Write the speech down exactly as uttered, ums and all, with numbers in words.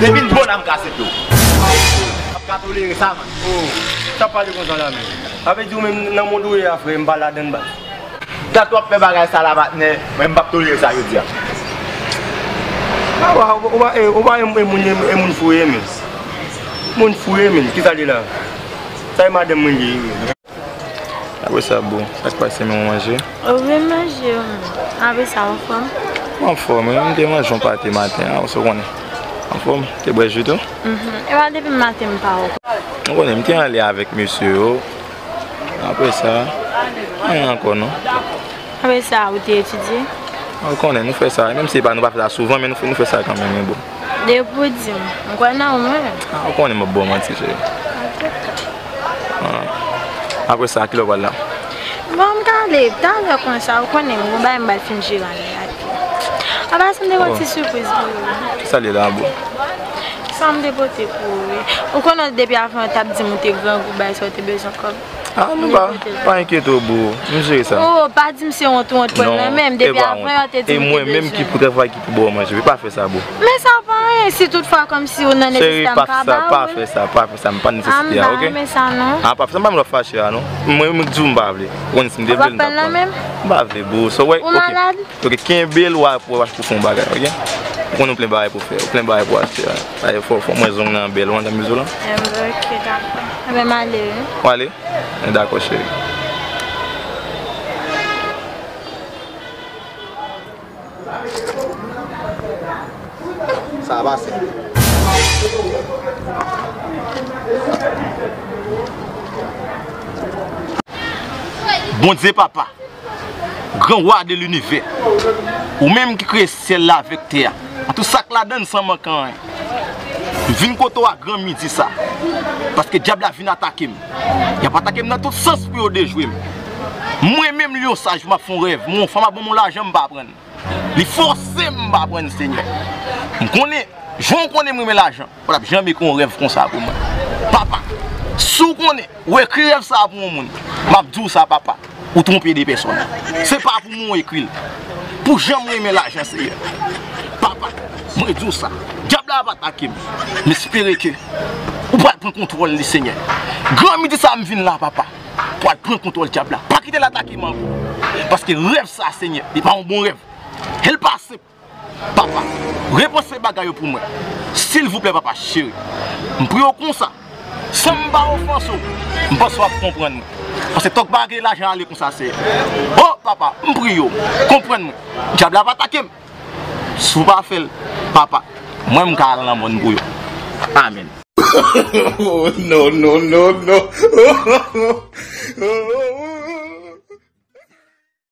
Depi l bon la, m kase pye w. M ap ka tolere sa, man. Oh, sa pale konsa la menm. Sa vle di ou menm nan mond ou ye a, frè, m pa ladann, baz. Dat w ap fè bagay sa la, patnè, mwen m p ap tolere sa jodi a. Awa, ou pa, e, ou pa e moun, e moun fou ye, men. Moun fou ye, men. Kisa li la? Sa e madanm mwen li ye. Apre sa, boo, sa k pase, men w manje? Ou vin manje, wi. Apre sa, w anfòm? Mwen anfòm, wi. M te manje yon pate maten an, ou konnen. Anfòm? Te bwè ji tou? Mhm. E pa depi maten m pa wè w. Ou konnen, m te anlè avèk mesye yo. Apre sa, anyen ankò non. Apre sa, ou te etidye? Ou konnen, nou fè sa. Menm si e pa, nou pa fè sa souvan, men nou fè, nou fè sa kanmenm, wi, boo. Depi w di m, m kwè nan ou, mwen. Ah, ou konnen m ap ba w manti, cheri. Ah. Apre sa, kilè w pral la? Bon, m ka ale talè konsa, ou konnen, m gon bagay m pral fin jere anlè a. Apa sa m te gon ti sipriz pou ou. Sa li la, boo? Sa m te pote pou ou, wi. Ou konnen depi avan, w t ap di m ou te grangou, bagay sa, ou te bezwen kòb. Ah, nou pa, pa enkyete w, boo. M jere sa. Oh, pa di m se wont ou wont pran nan men m. Depi avan, yo te di m ou te bezwen. E mwen menm ki pou travay, ki pou ba w manje. Pa fè sa, boo. Men sa pa anyen, si tout fwa kòmsi ou nan nesesite a, m ka ba ou. Cheri, pa fè sa, pa fè sa, pa fè sa. M pa nan nesesite a, oke? Ah, m pa renmen sa, non. Ah, pa fè sa, m pa menm lè w fache a, non. Mwen, mwen di w m pa vle. Ou konn si m te vle l, m t ap pran. Ou pa pè l nan men m? M pa vle, boo. So, wè, oke. Ou malad? Oke, kenbe l, w a, w a, w a fè yon bagay, oke? Ou konnen w plen bagay pou fè, w plen bagay pou achte a. Dayè, fò, fò mwen zong nan bèl, w antann mizo lan? Em, oke, dakò. Enben, m ale, wi. W ale? Dakò, cheri. Sa a pase. Bondye Papa, Gran Wa de linivè, ou menm ki kreye syèl la avèk tè a, ak tout sa k ladann san manke anyen. M vin kote w a gran midi sa, paske dyab la vin atake m. Y ap atake m nan tout sans pou yo dejwe m. Mwen menm, Lyon Saj, m ap fè yon rèv, m wè yon fanm ap ban m yon lajan, m pa pran l. Li fòse m, m pa pran l, Senyè. M konnen, jan w konnen m renmen lajan, w t ap janm ekri yon rèv konsa pou mwen. Papa, si w konnen, ou ekri rèv sa a pou yon moun, m ap di w sa, papa. Ou twonpe de pèsòn. Se pa pou mwen w ekri l. Pou jan m renmen lajan, Seyè. Papa, mwen di w sa. Dyab la ap atake m. M espere ke ou pral pran kontwòl li, Senyè. Gran midi sa a m vin la, papa. Pral pran kontwòl dyab la. Pa kite l atake m ankò. Paske rèv sa, Senyè, li pa yon bon rèv. E l pa senp. Papa, repanse bagay yo pou mwen. Silvouplè, papa cheri. M priye w konsa. San m pa ofanse w, m panse w ap konprann mwen. Paske tòg pa gen lajan ale konsa, Seyè. O, papa, m priye w, konprann mwen. Dyab la ap atake m. Si w pa fè l, papa, mwen m ka al nan mòn pou yo. Amèn. Oh, no, no, no, no.